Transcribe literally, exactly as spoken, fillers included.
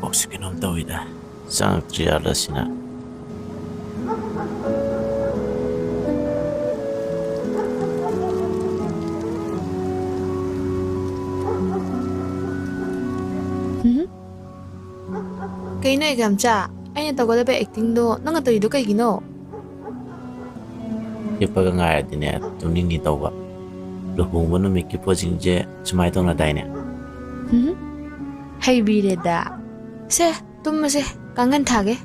ꯀꯣꯛꯁꯤ ꯀꯩꯅꯣꯝ ꯇꯧꯏꯗ꯫ ꯆꯪꯉꯛꯇ꯭ꯔꯤ ꯖꯥꯠꯂ ꯁꯤꯅ? ꯎꯝ? ꯀꯩꯅꯣ ꯑꯦꯛꯖꯥꯝꯆꯥ? ꯑꯩꯅ ꯇꯧꯒꯗꯕ ꯑꯦꯛꯇꯤꯡꯗꯣ ꯅꯪꯅ ꯇꯧꯔꯤꯗꯣ ꯀꯩꯒꯤꯅꯣ? ꯍꯤꯞꯄꯒ ꯉꯥꯏꯔꯗꯤꯅꯦ, ꯇꯨꯝꯅꯤꯡꯅꯤ ꯇꯧꯕ꯫ ꯂꯨꯍꯣꯡꯕ ꯅꯨꯃꯤꯠꯀꯤ ꯄꯣꯠꯁꯤꯡꯁꯦ ꯁꯨꯃꯥꯏꯅ ꯇꯧꯅꯗꯥꯏꯅꯦ? ꯎꯝ? ꯍꯩꯕꯤꯔꯦꯗ꯫ ꯁꯦ, ꯇꯨꯝꯃꯁꯦ, ꯀꯥꯡꯒꯟ ꯊꯥꯒꯦ꯫